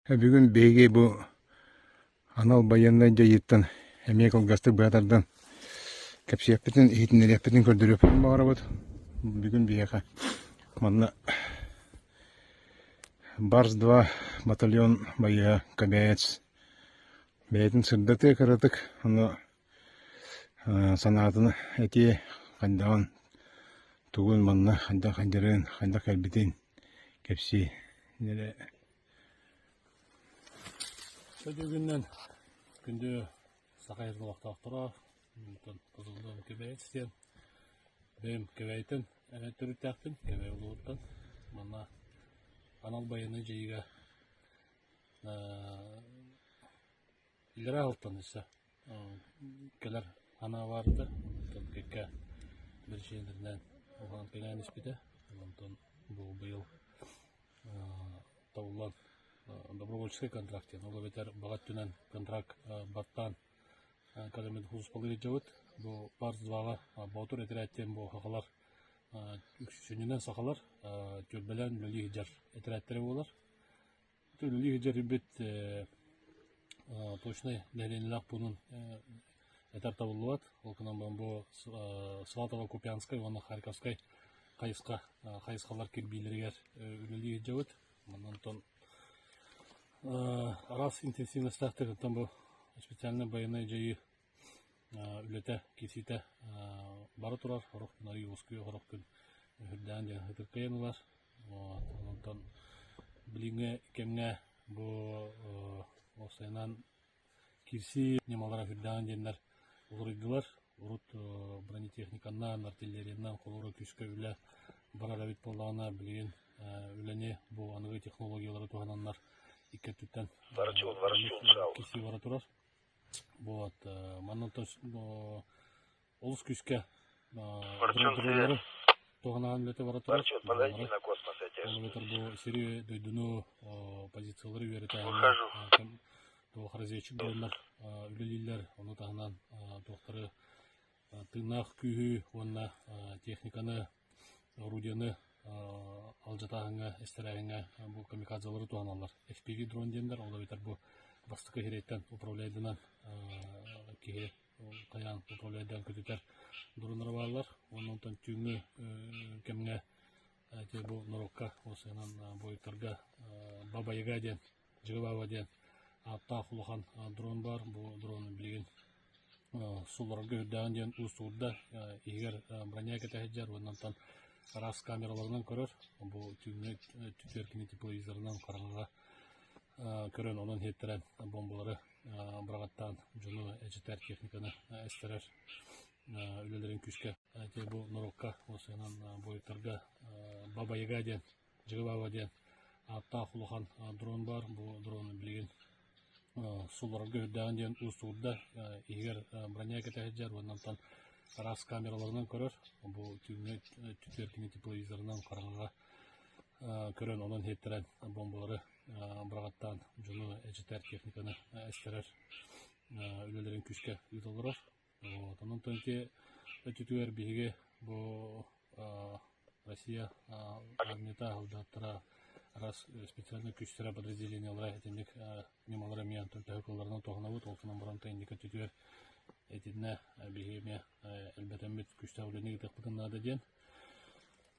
Бүгүн биһиги бу анал байыаннай дьайыыттан эмиэ кылгастык быһа тардан кэпсиэхпитин, иһитиннэриэхпитин, көрдөрүөхпүтүн баҕарабыт. Бүгүн биһиэхэ манна Барс-2 батальон байыаһа Кобяец бэйэтин сырдатыа кыратык, ону санаатын этиэ, хайдаҕын, тугун манна хайдах хайдарын, хайдах кэлбитин кэпсии. Бүгүннэн күндү Саха сирин олохтоохторо, онтон Кызылдан Кэбээйи диэн бэйэм Кэбээйиттэн төрүттээхпин, Кэбээйи улууһуттан. Манна анал байыаннай дьайыыга Иллэрээ сылтан өссө кэлэр санаа баарда, онтон кэккэ биричиинэлэринэн уһаан кэҥээн испитэ. Онтон бу быйыл табыллан добровольческий контракт диэн, ол эбэтэр баҕа өттүнэн контракт баттаан кэлэммит сулууспалыы сылдьабыт. Бу Барс-2-ҕа Боотур этэрээт диэн бу сахалар сүнньүнэн сахалар түөлбэлээн үлэлии сылдьар этэрээттэрэ буолар. Үлэлии сылдьар ирбит точнай нэһилиэнньэлээх пуунун этэр табыллыбат. Ол гынан баран бу Сватово-Купянскай уонна Харьковскай хайысха хайысхалар кирбиилэригэр үлэлии сылдьабыт. Манна онтон араас интенсивностаахтык оттон бу специальнай байыаннай дьайыы үлэтэ, киирсиитэ бара турар. Сорох күн арыый уоскуйа, сорох күн үрдээн диэн ытыркайан ылар. Онтон билиҥҥи кэмҥэ бу уопсайынан киирсии ньымалара үрдээн диэннэр уларыйдылар. Урут бронетехниканнан, артиллериянан холоро күүскэ үлэ барар эбит буоллаҕына, билигин үлэни бу аныгы технологиялары туһананнар икки өттүттэн киирсии бара турар. Вот, манна олус күүскэ дроннары туһанаан үлэтэ бара турар. Ол эбэтэр бу сири дойдуну позициялары үөрэтээһиҥҥэ туох разведчик дроннар үлэлииллэр, ону таһынан туохтары тыыннаах күүһү уонна техниканы орудиены алдьатааһыҥҥа, эстэрээһиҥҥэ бу камикадзалары туһаналлар. FPV дрон диэннэр, ол эбэтэр бу бастакы сирэйтэн управляйданан киһи хайаан управляйдаан көтүтэр дроннара бааллар. Уонна онтон түүҥҥү кэмҥэ ити бу норуокка уопсайынан буойуттарга Баба-Яга диэн Дьыгылаба диэн ааттаах улахан дрон баар. Бу дрон билигин сулларарга үрдээҕин диэн уустугурда. Иһигэр броня кэтэ сылдьар уонна онтон араас камераларынан көрөр. Бу түүҥҥү түтүөр кини тепловизорынан хараҥаҕа көрөн онон иһиттэрэн бомбалары быраҕаттаан дьону эчэтэр техниканы эстэрэр үлэлэрин күүскэ бу норуокка уопсайынан буойуттарга Баба-Яга диэн Дьыгылаба диэн ааттаах улахан дрон баар. Бу дрон билигин сулларарга үрдээҕин диэн уустугурда. Иһигэр броня кэтэ сылдьар уонна онтон араас камераларынан көрөр. Бу түүҥҥү түтүөр кини тепловизорынан хараҥаҕа көрөн онон иһиттэрэн бомбалары быраҕаттаан дьону эчэтэр техниканы эстэрэр үлэлэрин күүскэ ыыта олорор. Вот. Онон ити өттүтүгэр биһиги бу Россия армията солдаттара араас специальнай күүстэрэ подразделениелара итинник ньымалара эмиэ онтон төһө кылларынан туһанабыт. Ол гынан баран инники өттүтүгэр итиннэ биһиги эмиэ элбэтэммит күүстээх үлэни ыытыахпытын наада диэн.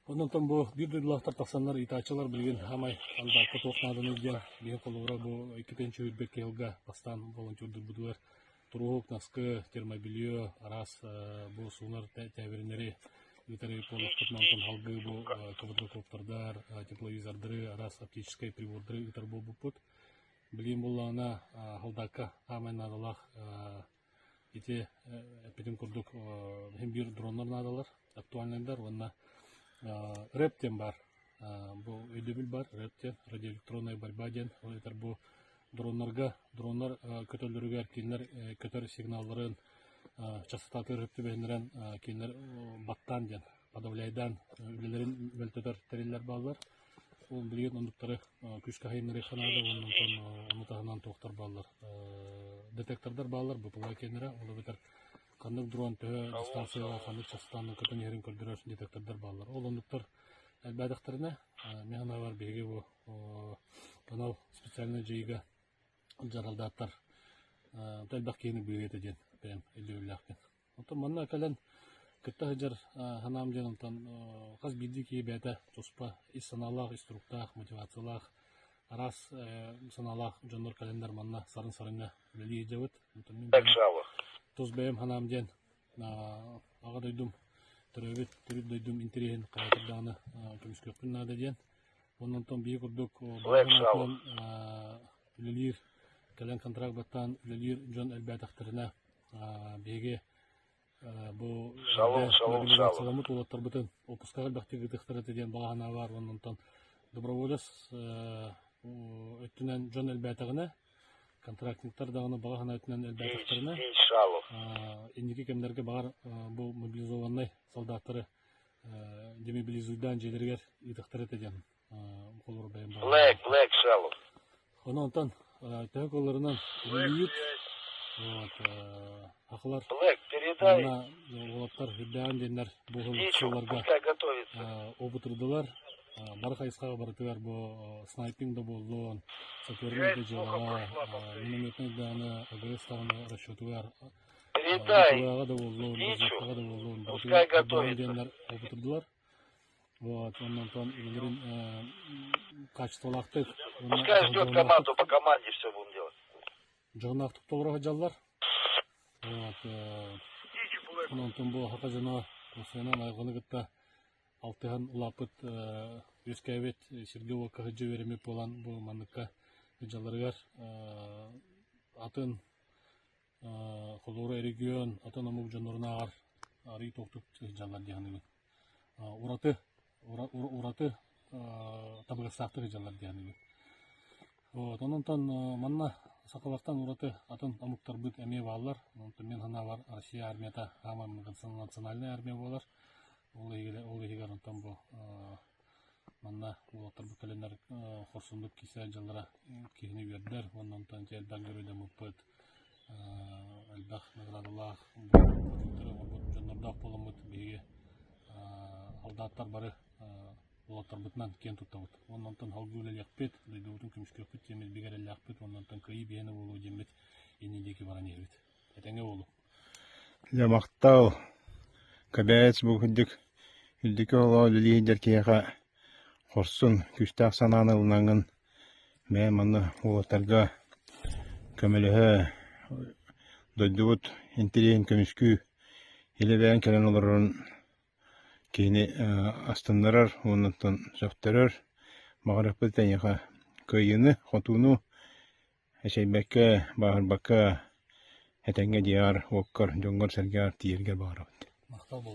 Онтон бу биир дойдулаахтар тахсаннар ыытааччылар билигин хаамай андаакка туох нааданый диэн биһиги холобура бу 2 сүүрбэкки сылга бастаан волонтердурбутугар туруук, наскы, термобелье, араас бу суунар тээбириннэри ыытар буоллахпытына онтон салгыы бу квадрокоптердар, тепловизордары, араас оптическай прибордары ыытар буолбуппут. Билигин буоллаҕына халдаакка хаамай наадалаах Ити эппитим курдук иһин биир дроннар наадалар, актуальнайдар уонна рэп диэн баар. Бу өйдөбүл баар, рэп диэн, радиоэлектронная борьба диэн. Ол эбэтэр бу дроннарга, дроннар көтөллөрүгэр кинилэр көтөр сигналларын частотатын рэп түбэһиннэрэн кинилэр баттаан диэн, подавляйдаан үлэлэрин мөлтөтөр тэриллэр бааллар. Ол билигин оннуктары күүскэ хайыннарыахха наада уонна онтон ону таһынан туохтар бааллар детектордар бааллар БПЛА киэннэрэ ол эбэтэр ханнык дрон төһө дистанцияҕа ханнык частотанан көтөн иһэрин көрдөрөр детектордар бааллар. Ол оннуктар Элбээтэхтэринэ, мин санаабар биһиги бу анал специальнай дьайыыга дьаралдааттар элбэх киһини быыһыа этэ диэн бэйэм өйдөбүллээхпин. Оттон манна кэлэн кытта сылдьар санаам диэн онтон хас биирдии киһи бэйэтэ туспа ис санаалаах, ис туруктаах, мотивациялаах, араас санаалаах дьоннор кэлэннэр манна сарын-сарыҥҥа үлэлии сылдьабыт. Онтон мин тус бэйэм санаам диэн аҕа дойдум төрөөбүт төрүт дойдум интэриэһин хайатар даҕаны көмүскүөхпүн наада диэн. Онон онтон биһи курдук үлэлиир, кэлэн контракт баттаан үлэлиир дьон элбээтэхтэринэ биһиги бу мобилизацияламмыт уолаттарбытын отпускаҕа элбэхтик ыытыахтара этэ диэн баҕа санаа баар уонна онтон доброволец өттүнэн дьон элбээтэҕинэ контрактниктар даҕаны баҕа санаа өттүнэн элбээтэхтэринэ инники кэмнэргэ баҕар бу мобилизованнай солдаттары демобилизуйдаан дьиэлэригэр ыытыахтара этэ диэн холобур бэйэм Black, Black Шалов. Онон онтон төһө кылларынан үлэлиибит. Вот, сахалар Black, передай манна уолаттар үрдээн диэннэр бу Стичу, сылларга пускай готовится. опытырдылар. Бары хайысхаҕа барытыгар бу снайпинг да буоллун, саперный да Связь плохо дьыалаҕа, прошла, повтори. минометнай даҕаны АГС даҕаны расчетугар Передай ВТВ-ҕа да буоллун, Стичу, разведкаҕа да буоллун, пускай барытыгар үрдээн готовится. диэннэр опытырдылар. Вот, онтон үлэлэрин качестволаахтык уонна Пускай ждет дьоһуннаахтык команду, по команде все будем делать. дьоһуннаахтык толоро сылдьаллар. Вот, онтон бу саха дьоно Россиянан айылҕаны кытта алтыһан улааппыт үөскээбит сиргэ-уокка сылдьа үөрэммит буолан бу манныкка сылдьалларыгар атын холобура регион атын омук дьоннорунааҕар арыый туохтук сылдьаллар дии саныыбын. Ураты ураты табыгастаахтык сылдьаллар дии саныыбын. Вот, онон манна сахалартан ураты атын омуктарбыт эмиэ бааллар. Онтон мин санаабар Россия армията саамай национальнай армия буолар. Ол иһигэр, ол иһигэр онтон бу манна уолаттарбыт кэлэннэр хорсуннук киирсэр дьаллара киһини үөрдэр уонна онтон ити элбэх геройдаммыппыт элбэх наградалаах оҥорбут дьоннордоох буоламмыт биһиги солдаттар бары уолаттарбытынан киэн туттабыт. Уонна онтон салгыы үлэлиэхпит, дойдубутун көмүскүөхпүт диэммит бигэ эрэллээхпит уонна онтон кыайыы биһиэнэ буолуо диэммит иннин диэки баран иһэбит. Этэҥҥэ буолуҥ. Дьэ махтал, Кэбээс бу курдук үрдүкү олоҕу үлэлии сылдьар киһиэхэ хорсун, күүстээх санааны ылынаҥҥын бэйэм манна уолаттарга көмөлөһө, дойдубут интэриэһин көмүскүү илэ бэйэҥ кэлэн олорорун киһини астыннарар уонна оттон сөхтөрөр. Баҕарыахпыт эйиэхэ кыайыыны, хотууну Эчэйбэккэ, бааһырбакка, этэҥҥэ дьиэҕэр, уоккар, дьоҥҥор-сэргэҕэр тиийэргэр баҕарабыт. Махтал буоллун.